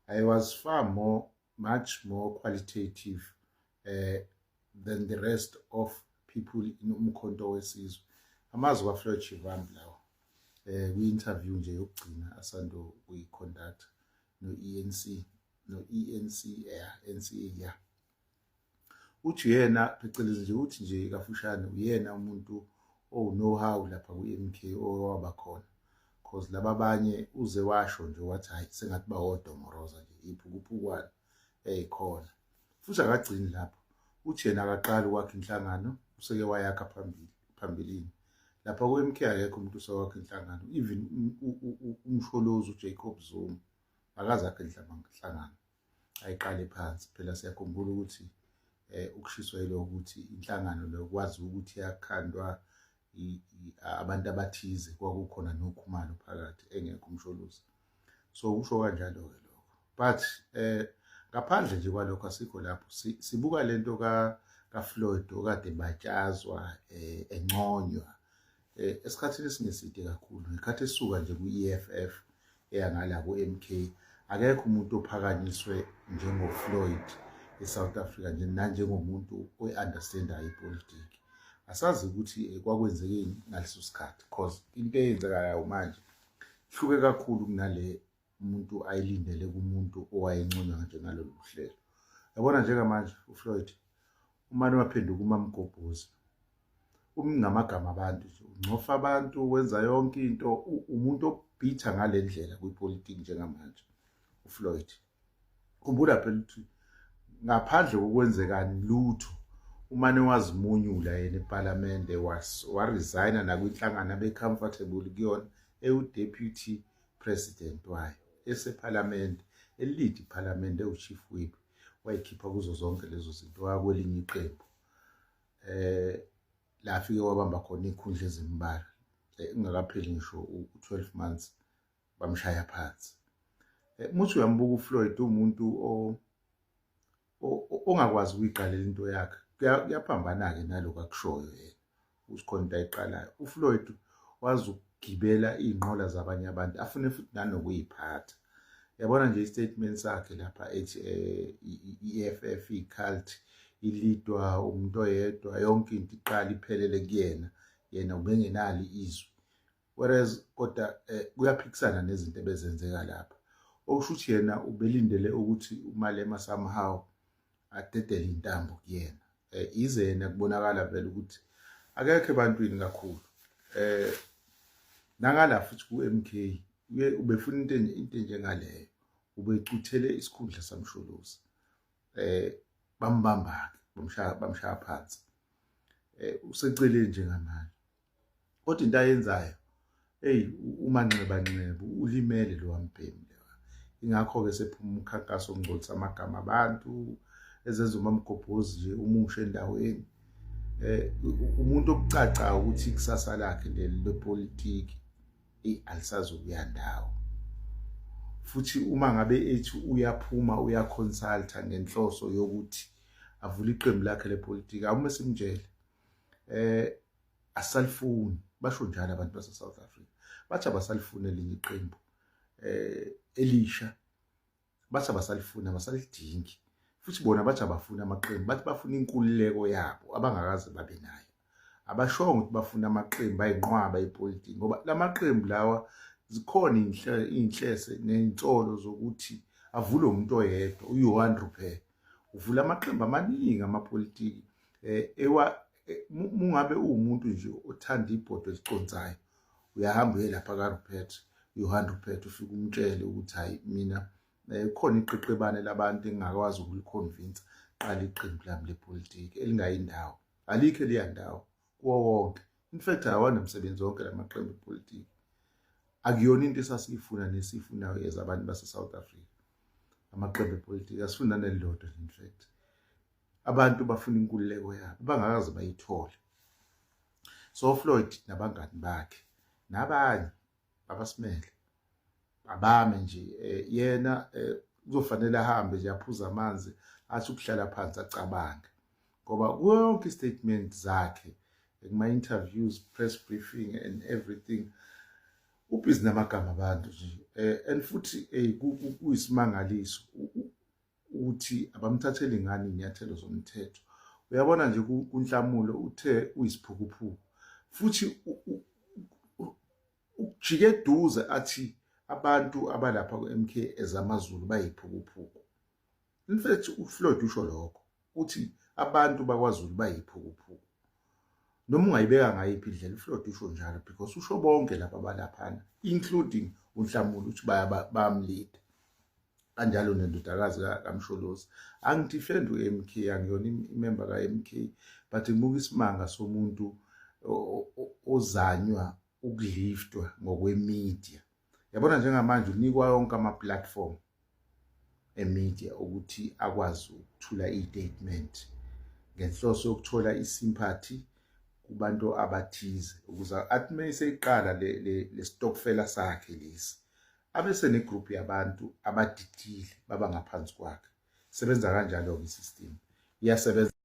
I was far more, much more qualitative than the rest of people in Umkhonto weSizwe. Amazwi kaFloyd Shivambu lawo kwi-interview nje yokugcina asando kuyi-conduct no-ENC, no-ENC, yeah, NCA, yeah. Uthi yena, phecelezi nje, uthi nje kafushane uyena umuntu owu-know-how lapha ku-MK owaba khona, cause laba abanye uze washo nje wathi hayi, sengathi bawodomoroza nje, iphukupukwana eyikhona. Futhi akagcini lapho, uthi yena akaqali ukwakha inhlangano, useke wayakha phambili phambilini lapha ku-MK. Akekho umuntu osewakha inhlangano, even uMsholozi, uJacob Zuma, akaze akhe inhlangano ayiqale phansi. Phela siyakhumbula ukuthi ukushiswa yilo ukuthi inhlangano leyo kwazi ukuthi yakhandwa abantu abathize, kwakukhona noKhumalo phakathi engekho uMsholozi. So kusho kanjalo-ke lokho, but ngaphandle nje kwalokho asikho lapho. Sibuka lento ka kaFloyd okade batshazwa, enconywa esikhathini esingeside kakhulu ngekhathi esuka nje ku-EFF eya ngala ku-MK. Akekho umuntu ophakanyiswe njengoFloyd eSouth Africa nje nanjengomuntu oyi-understandayo ipolitiki. Asazi ukuthi kwakwenzekeni ngaleso sikhathi, cause into eyenzekayo manje ihluke kakhulu kunale umuntu ayilindele kumuntu owayenconywa njengalolu hlelo. Yabona, njengamanje uFloyd umane waphenduka umamgobhozi, ngamagama abantu nje, uncofa abantu, wenza yonke into, umuntu obhitha ngale ndlela kwipolitiki njengamanje uFloyd. Khumbula phela ukuthi ngaphandle kokwenzekani lutho, umane wazimunyula yena ePhalamende, waresigna nakwinhlangano abe-comfortable kuyona, ewu-deputy president wayo, esephalamende, elida iphalamende, ewu-chief whip, wayikhipha kuzo zonke lezo zinto, wakwelinye iqembu la afike wabamba khona iy'khundla ezimbalwa. Kungakapheli ngisho u-12 months bamshaya phansi. Muthi uyambuka uFloyd, umuntu ongakwazi ukuyiqalela into yakhe. Kuyaphambana-ke nalokhu akushoyo yena ukuthi khona into ayiqalayo. UFloyd wazi ukugibela iy'nqola zabanye abantu, afune futhi nanokuyiphatha. Yabona nje i-statement sakhe lapha ethi i-EFF i-cult, ilidwa umuntu oyedwa, yonke into iqala iphelele kuyena, yena ubengenalo izwi, whereas kodwa kuyaphikisana nezinto ebezenzeka lapha, okusho ukuthi yena ubelindele ukuthi uMalema somehow adedele intambo kuyena. Ize yena kubonakala vele ukuthi akekho ebantwini kakhulu. Nangala futhi ku-MK ubefuna into enjengaleyo, ubecuthele isikhundla saMsholozi, bambamba-ke, bamshaya phansi. Useceleni njengamanje, kodwa into ayenzayo, eyi, umanxebanxeba, ulimele lo wambhemi lewa. Ingakho-ke sephuma umkhankaso okungcolisa amagama abantu, ezenza umamgobhozi nje umusha endaweni. Umuntu okucacayo ukuthi ikusasa lakhe leli lepolitiki alisazokuya ndawo. Futhi uma ngabe ethi uyaphuma, uyaconsulta ngenhloso yokuthi avule iqembu lakhe lepolitiki, awume simtshele asalifuni. Basho njalo abantu base South Africa, bathi abasalifuni elinye iqembu elisha, bathi abasalifuni, abasalidingi. Futhi bona bathi abafuni amaqembu, bathi bafuna inkululeko yabo abangakaze babe nayo. Abashongo ukuthi bafuna amaqembu ayinqwaba epolitiki, ngoba lamaqembu lawa zikhona iy'nhlese ney'nsolo zokuthi avule umuntu oyedwa, uJohan Rupert uvula amaqembu amaningi amapolitiki. Ewa mungabe uwumuntu nje othanda ibhodo eliconsayo, uyahamba uye lapha kaRupert, Johan Rupert, ufike umtshele ukuthi hayi, mina khona iqeqebane labantu engingakwazi ukuliconvince, qala iqembu lami lepolitiki elingayindawo. Alikho eliyandawo kuwo wonke. In fact, awanamsebenzi wonke lamaqembu epolitiki. Akuyona into esasiyifuna nesiyifunayo as abantu base-South Africa amaqembu epolitiki. Asifuni nanelilodwa. In fact, abantu bafuna inkululeko yabo bangakaze bayithole. So Floyd nabangani bakhe nabanye abasimele abame nje. Yena kuzofanele ahambe nje aphuze amanzi, athi ukuhlala phansi, acabange, ngoba yonke i-statement zakhe kuma-interviews, press briefing and everything. Ubhizi namagama abantu nje and futhi kuyisimangaliso ukuthi abamthatheli ngani inyathelo zomthetho. Uyabona nje kuNhlamulo uthe uyisiphukuphuku futhi ukujike eduze athi abantu abalapha ku-MK ezamaZulu bayiphukuphuku. In fact uFloyd usho lokho uthi abantu bakwaZulu bayiphukuphuku. Noma ungayibeka ngayiphi indlela uFloyd usho njalo because usho bonke laba abalaphana including uNhlamulo uthi bayamlida. Kanjalo nendodakazi kaMsholozi. Angidefend u-MK angiyona imember ka-MK but ngibuka isimanga somuntu ozanywa ukuliftwa ngokwemedia. Yabona njengamanje unikwa yonke ama-platform emedia ukuthi akwazi ukuthula i-statement ngenhloso yokuthola i-sympathy kubantu abathize ukuze athi uma eseyiqala le stokfela sakhe lesi abe senegroup yabantu abadidile baba ngaphansi kwakhe. Sebenza kanjalo-ke i-system iyasebenza.